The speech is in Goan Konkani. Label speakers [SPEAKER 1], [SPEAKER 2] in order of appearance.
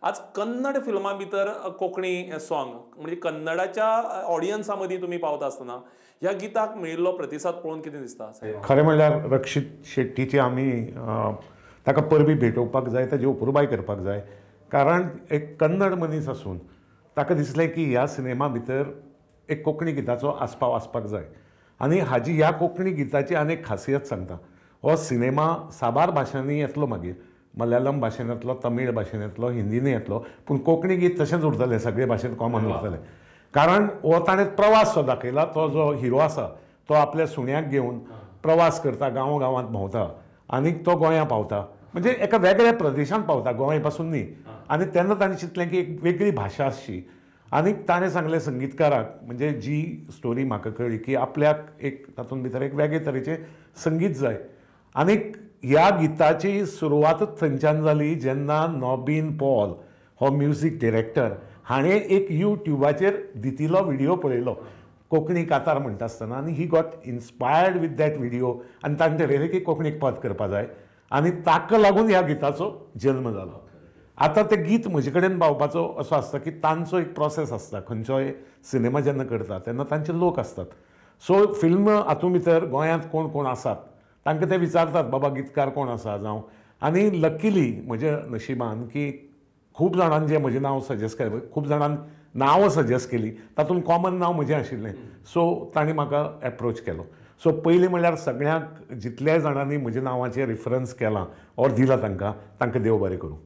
[SPEAKER 1] आज कन्नड फिल्मां भितर कोंकणी सॉंग म्हणजे कन्नडाच्या ऑडियन्सा मदीं तुमी पावता आसतना ह्या गिताक मेळिल्लो प्रतिसाद पळोवन कितें दिसता?
[SPEAKER 2] खरें म्हणल्यार रक्षित शेट्टीची आमी ताका परबी भेटोवपाक जाय, ताजी अपुरबाय करपाक जाय, कारण एक कन्नड मनीस आसून ताका दिसलें की ह्या सिनेमा भितर एक कोंकणी गिताचो आस्पाव आसपाक जाय. आनी हाजी ह्या कोंकणी गिताची आनी एक खासियत सांगता, हो सिनेमा साबार भाशांनी येतलो, मागीर मलयालम भाशेन येतलो, तमीळ भाशेन येतलो, हिंदीनूय येतलो, पूण कोंकणी गीत तशेंच उरतलें, सगळे भाशेन कॉमन उरतलें. कारण हो ताणें प्रवास जो दाखयला, तो जो हिरो आसा तो आपल्या सुण्याक घेवन प्रवास करता, गांव गांवांत भोंवता आनी तो गोंयां पावता, म्हणजे एका वेगळ्या प्रदेशांत पावता, गोंय पासून न्ही. आनी तेन्ना ताणें चिंतलें की एक वेगळी भाशा आसची. आनी ताणें सांगलें संगीतकाराक, म्हणजे जी स्टोरी म्हाका कळ्ळी की आपल्याक एक तातूंत भितर एक वेगळे तरेचें संगीत जाय. आनी ह्या गिताची सुरवातच थंयच्यान जाली जेन्ना नॉबीन पॉल हो म्युजीक डिरेक्टर हाणें एक यूट्यूबाचेर दितिलो व्हिडियो पळयलो कोंकणी कातार म्हणटा आसतना, आनी he got inspired with that video. आनी ताणें ठरयलें की कोंकणीक पद करपा जाय आनी ताका लागून ह्या गिताचो जल्म जालो. आतां तें गीत म्हजे कडेन पावपाचो असो आसता की तांचो एक प्रोसेस आसता, खंयचोय सिनेमा जेन्ना करता तेन्ना तांचे लोक आसतात. सो फिल्म हातूंत भितर गोंयांत कोण कोण आसात तांकां ते विचारतात, बाबा गीतकार कोण आसा जावं. आनी लकीली म्हज्या नशिबान की खूब जाणांनी जें म्हजें नांव सजेस्ट केलें, खूब जाणांनी नांवां सजेस्ट केली, तातूंत कॉमन नांव म्हजें आशिल्लें. सो तांणी म्हाका एप्रोच केलो. सो पयलीं म्हणल्यार सगळ्यांक जितल्याय जाणांनी म्हज्या नांवाचें रिफरन्स केलां ऑर दिलां तांकां, तांकां देव बरें करूं.